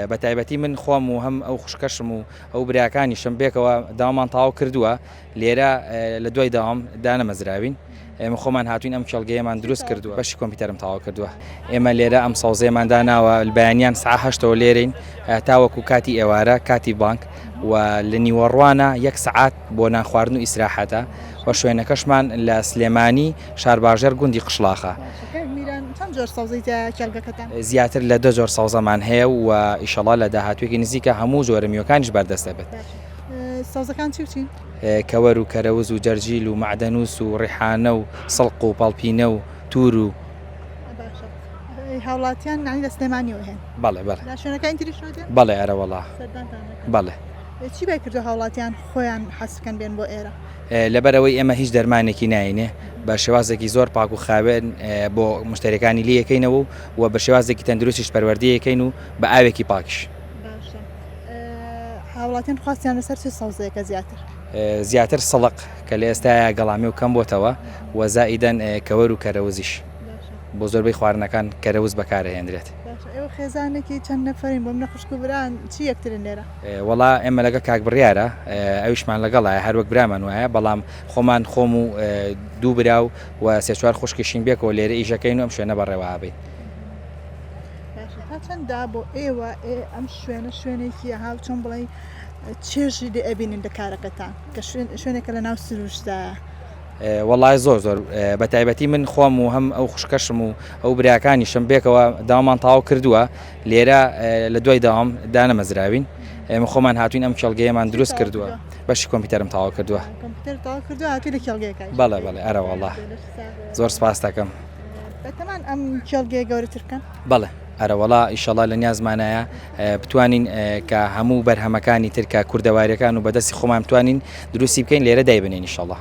بە تایبەتی من خۆم و هەم ئەو خوشکەشم و ئەو براکانیشم بێکەوە داوامان تەواو کردووە لێرە لە دوای داوام دانەمەزراوین ئێمە خۆمان هاتوین ئەم کێڵگەیەمان دروست کردووە بەشی کۆمپیوتەرم تەواو کردووە ئێمە لێرە ئەم سەوزەیەمان داناوە بەیانیان سعە هەشتەوە لێرەین تاوەکو کاتی ئێوارە کاتی بانک و لە نیوەڕوانە یەک سەعات بۆ نان خواردن و ئیسراحەتە و شوێنەکەشمان لە سلێمانی شارباژێڕ گوندی قشڵاخە. کاک میران چەند جۆر سەوزەی تیایە کێڵگەکەتان؟ زیاتر لە دە جۆر سەوزەمان هەیە و ئیشەڵا لە داهاتوویەکی نزیکە هەموو جۆرە میوەکانیش بەردەست دەبێت. سەوزەکان چی و چین؟ کەوەر و کەرەوز و جەرجیل و مەعدەنووس و ڕیحانە و سڵق و پەڵپینە و توور و. باشە هاوڵاتیان یانی لە سلێمانیەوە هێن؟ بەڵێ بەڵێ. لە شوێنەکانی تریشەوە دێن؟ بەڵێ ئەرەوەڵا. سەردانتان دەکەن؟ بەڵێ. چی وای کردووە هاوڵاتیان خۆیان حەز بکەن بێن بۆ ئێرە؟ لەبەرئەوەی ئێمە هیچ دەرمانێکی ناینێ بە شێوازێکی زۆر پاک و خاوێن بۆ مشتەریەکانی لێ یەکەینەوە و بە شێوازێکی تەندروستیش پەروەردەیەکەین و بە ئاوێکی پاکیش. باشە هاوڵاتیان خواستیان لەسەر چ سەوزەیەکە زیاتر؟ زیاتر سڵق کە لە ئێستایا گەڵامێو کەم بۆتەوە و زائیدەن کەوەر و کەرەوزیش بۆ زۆربەی خواردنەکان کەرەوز بەکارئەهێندرێت. باشە ئێوە خێزانێکی چەند نەفەرین بۆ منە خوشک و بران چی یەکترن لێرە؟ وەڵا ئێمە لەگەڵ کاک بڕیارە ئەویشمان لەگەڵایە هەر وەک برامان وایە بەڵام خۆمان خۆم و دوو برا و و سێ چوار خوشکیشین بێکەوە لێرە ئیشەکەین و ئەم شوێنە بەڕێوە ئەبەین. باشە تا چەندە بۆ ئێوە ئەم شوێنە شوێنێکی ها چۆن بڵێی چێژی لێ ئەبینن لە کارەکەتان کە شوێنێکە لە ناو سروشتدایە؟ وەڵای زۆر زۆر بە تایبەتی من خۆم و هەم ئەو خوشکەشم و ئەو براکانیشم بێکەوە داوامان تەواو کردووە لێرە لە دوای داوام دانەمەزراوین ئێمە خۆمان هاتوین ئەم کێڵگەیەمان دروست کردووە بەشی کۆمپیوتەرم تەواو کردووە کۆمپیوتەر تەواو کردووە هاتووی لە کێڵگەیەکە بەڵێ بەڵێ ئەرە وەڵا زۆر سپاس دەکەم بەتەمان ئەم کێڵگەیە گەورەتر بکەن؟ بەڵێ ئەرەوەڵا ئیشەڵا لە نیازمانایە بتوانین کە هەموو بەرهەمەکانی تر کە کوردەواریەکان و بەدەستی خۆمان بتوانین دروستی بکەین لێرە دایبنێین ئیشەڵا.